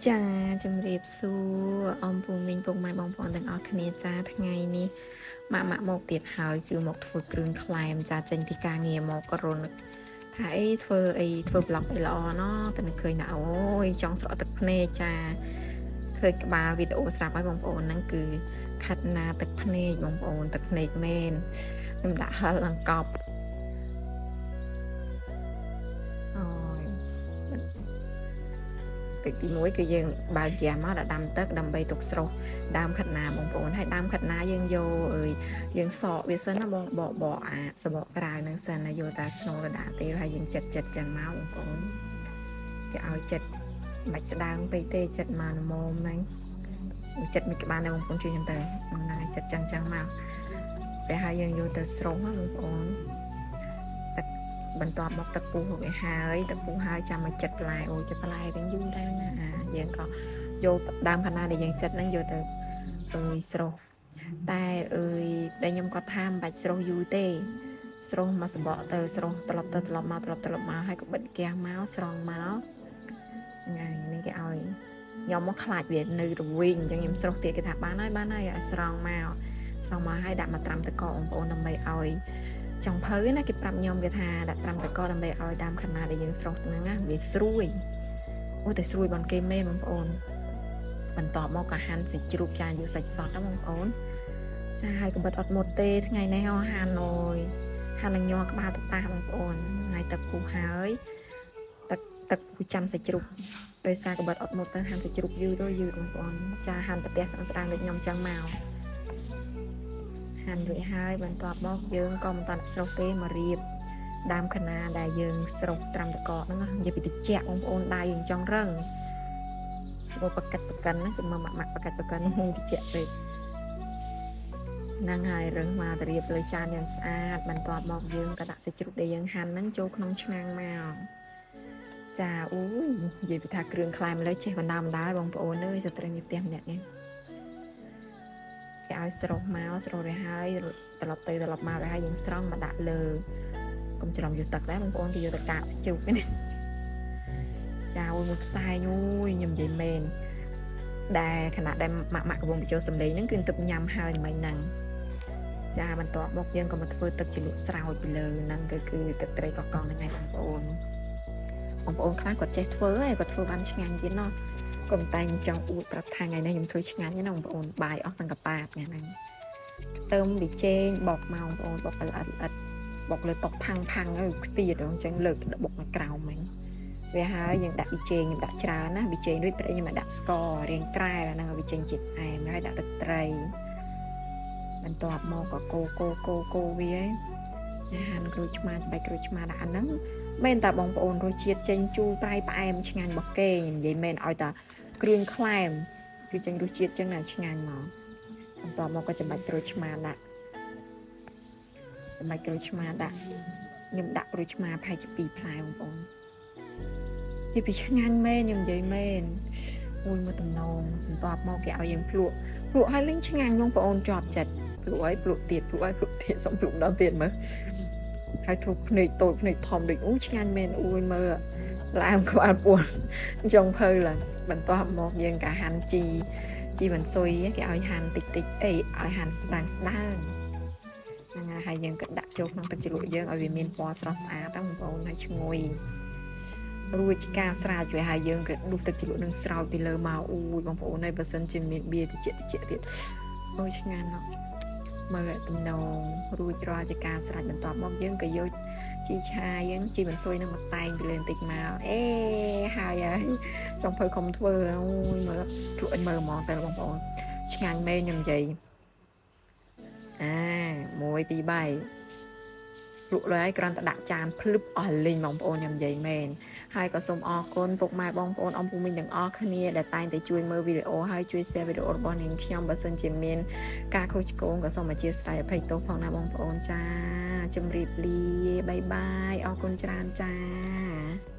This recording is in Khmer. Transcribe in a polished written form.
ចាជំរាបសួរអំពូមីងពុកម៉ែបងប្អូនទាំងអស់គ្នាចាថ្ងៃនេះម៉ាក់ម៉ាក់មកទៀតហើយគឺមកធ្វើគ្រឿងក្លែមចាចេញពីការងារមកក៏រនឹកថាអីធ្វើអីធ្វើប្លុកអីល្អណោះតែនឹកឃើញថាអូយចង់ស្រក់ទឹកភ្នែកចាឃើញក្បាលវីដេអូស្រាប់ហើយបងប្អូនហ្នឹងគឺខាត់ណាទឹកភ្នែកបងប្អូនទឹកភ្នែកមែនខ្ញុំដាក់ហិលអង្កប់អូយ ទឹកទី1គឺយើងបើកហ្គាសមកដាក់ដាំទឹកដើម្បីទុកស្រុះដើមខាត់ណាបងប្អូនហើយដើមខាត់ណាយើងយកអើយយើងសកវាសិនណាបងបកបកអាសបកក្រៅហ្នឹងសិនណាយកតែស្នូលរដាក់ទេហើយយើងចិត្តចិត្តចឹងមកបងប្អូនគេឲ្យចិត្តមិនស្ដើងពេកទេចិត្តមកល្មមហ្នឹងចិត្តមិនក្បាលដែរបងប្អូនជួយខ្ញុំទៅហ្នឹងហើយចិត្តចឹងចឹងមកពេលហើយយើងយកទៅស្រុះណាបងប្អូនទឹកបន្ទាប់មកទឹកពុះវាហើយទឹកពុះហើយចាំមកចិត្តផ្លែអូចិត្តផ្លែវិញយូរដែរណាយើងក៏យកដើមខាត់ណាដែលយើងចិត្តហ្នឹងយកទៅអើយស្រុះតែអើយដែលខ្ញុំគាត់ថាមិនបាច់ស្រុះយូរទេស្រុះមកសបកទៅស្រុះត្រឡប់ទៅត្រឡប់មកត្រឡប់ត្រឡប់មកហើយក៏បិទហ្គាសមកស្រង់មកថ្ងៃនេះគេឲ្យខ្ញុំមកខ្លាចវានៅរវិញអញ្ចឹងខ្ញុំស្រុះទៀតគេថាបានហើយបានហើយឲ្យស្រង់មកស្រង់មកហើយដាក់មកត្រាំតកបងប្អូនដើម្បីឲ្យចុងភៅណាគេប្រាប់ខ្ញុំគេថាដាក់ត្រាំតកដើម្បីឲ្យដើមខាត់ណាដែលយើងស្រុះហ្នឹងណាវាស្រួយអូតែស្រួយបងគេមែនបងប្អូនបន្ទាប់មកក៏ហាន់សាច់ជ្រូកចាយកសាច់សតណាបងប្អូនចាហើយក៏បិទអត់មុតទេថ្ងៃនេះហោហាន់អូយហាន់នឹងញ័រក្បាលតតាបងប្អូនថ្ងៃទឹកពុះហើយទឹកទឹកពុះចាំសាច់ជ្រូកដោយសារកបិតអត់មុតទៅហាន់សាច់ជ្រូកយឺតទៅយឺតបងប្អូនចាហាន់ប្រទេសស្អាងស្ដាងដូចខ្ញុំចឹងមកហាន់រួចហើយបន្ទាប់មកយើងក៏មិនតាន់ស្រុះទេមករៀបដើមខណាដែលយើងស្រុះត្រាំតកហ្នឹងនិយាយពីតិចបងប្អូនដៃយើងចង់រឹងចូលបកាត់បកិនណាចាំមកម៉ាក់បកាត់បកិនហូតិចពេកហ្នឹងហើយរើសមកទៅរៀបលើចានយ៉ាងស្អាតបន្ទាប់មកយើងក៏ដាក់សាច់ជ្រូកដែលយើងហាន់ហ្នឹងចូលក្នុងឆ្នាំងមកចាអូយនិយាយពីថាគ្រឿងក្លែមលើចេះបណ្ដាបណ្ដាបងប្អូនអើយស្ត្រីមានផ្ទះម្នាក់នេះគេឲ្យស្រុះមកស្រុះរួចហើយត្រឡប់ទៅត្រឡប់មករួចហើយយើងស្រង់មកដាក់លើកុំច្រឡំយកទឹកដែរបងប្អូនគេយកទៅកាកសាច់ជ្រូកនេះចាអូយមួយផ្សែងអូយខ្ញុំនិយាយមែនដែលខណៈដែលម៉ាក់ម៉ាក់កំពុងបញ្ចូលសំឡេងហ្នឹងគឺទឹកញ៉ាំហើយមិញហ្នឹងចាបន្ទាប់មកយើងក៏មកធ្វើទឹកជ្រលក់ស្រោចពីលើហ្នឹងគឺគឺទឹកត្រីកកកហ្នឹងឯងបងប្អូនបងប្អូនខ្លះគាត់ចេះធ្វើហើយគាត់ធ្វើបានឆ្ងាញ់ទៀតណោះក៏តែខ្ញុំចង់អួតប្រាប់ថាថ្ងៃនេះខ្ញុំធ្វើឆ្ងាញ់ណាស់បងប្អូនបាយអស់ទាំងកប៉ាតថ្ងៃហ្នឹងខ្ទឹមប៊ីចេងបកមកបងប្អូនបកល្អិតល្អិតបុកលើតុផាំងផាំងហើយខ្ទៀតអញ្ចឹងលើកបុកមកក្រោមហ្នឹងវាហើយយើងដាក់ប៊ីចេងខ្ញុំដាក់ច្រើនណាប៊ីចេងដូចព្រៃខ្ញុំដាក់ស្កររាងក្រែហ្នឹងឲ្យវាចេញជាតិផ្អែមហើយដាក់ទឹកត្រីបន្ទាប់មកក៏កូកូកូកូវាណាហាន់ក្រូចឆ្មាច្បែកក្រូចឆ្មាដាក់អាហ្នឹងមែនតាបងប្អូនរសជាតិចេញជូរប្រៃផ្អែមឆ្ងាញ់របស់គេនិយាយមែនឲ្យតាគ្រឿងក្លែមគឺចេញរសជាតិចឹងណាឆ្ងាញ់មកបន្ទាប់មកក៏ច្បាច់ក្រូចឆ្មាដាក់ច្បាច់ក្រូចឆ្មាដាក់ខ្ញុំដាក់ក្រូចឆ្មាប្រហែលជា2ផ្លែបងប្អូនជាពីឆ្ងាញ់មែនខ្ញុំនិយាយមែនមួយមួយតំណងបន្ទាប់មកគេឲ្យយើងភ្លក់ភ្លក់ឲ្យលេងឆ្ងាញ់បងប្អូនជាប់ចិត្តភ្លក់ឲ្យភ្លក់ទៀតភ្លក់ឲ្យភ្លក់ទៀតសុំភ្លក់ម្ដងទៀតមើលហើយធ្វើភ្នែកតូចភ្នែកធំដូចអូឆ្ងាញ់មែនអូយមើលឡើងក្បាលពួនចុងភៅឡើងបន្ទាប់មកយើងក៏ហាន់ជីជីបន្សុយគេឲ្យហាន់តិចតិចអីឲ្យហាន់ស្ដាងស្ដាងហ្នឹងហើយយើងក៏ដាក់ចូលក្នុងទឹកជ្រលក់យើងឲ្យវាមានពណ៌ស្រស់ស្អាតហ្នឹងបងប្អូនហើយឈ្ងុយរួចការស្រាចវាហើយយើងក៏ដួសទឹកជ្រលក់នឹងស្រោចពីលើមកអូយបងប្អូនហើយបើសិនជាមានបៀតិចតិចទៀតអូយឆ្ងាញ់ណាស់មើលតំណងរួចរាល់ជាការស្រេចបន្ទាប់មកយើងក៏យកជីឆាយើងជីបន្សុយនឹងមកតែងពីលើបន្តិចមកអេហើយហើយចង់ភៅខំធ្វើអូយមើលភ្លក់ឲ្យមើលហ្មងតែបងប្អូនឆ្ងាញ់មែនខ្ញុំនិយាយអា1 2 3ភ្លក់លើហើយគ្រាន់តែដាក់ចានភ្លឹបអស់លីងបងប្អូនខ្ញុំនិយាយមែនហើយក៏សូមអរគុណពុកម៉ែបងប្អូនអំពូមីងទាំងអស់គ្នាដែលតែងតែជួយមើលវីដេអូហើយជួយ share វីដេអូរបស់នាងខ្ញុំបើសិនជាមានការខុសឆ្គងក៏សូមអធិស្ឋានអភ័យទោសផងណាបងប្អូនចាជម្រាបលាបាយបាយអរគុណច្រើនចា។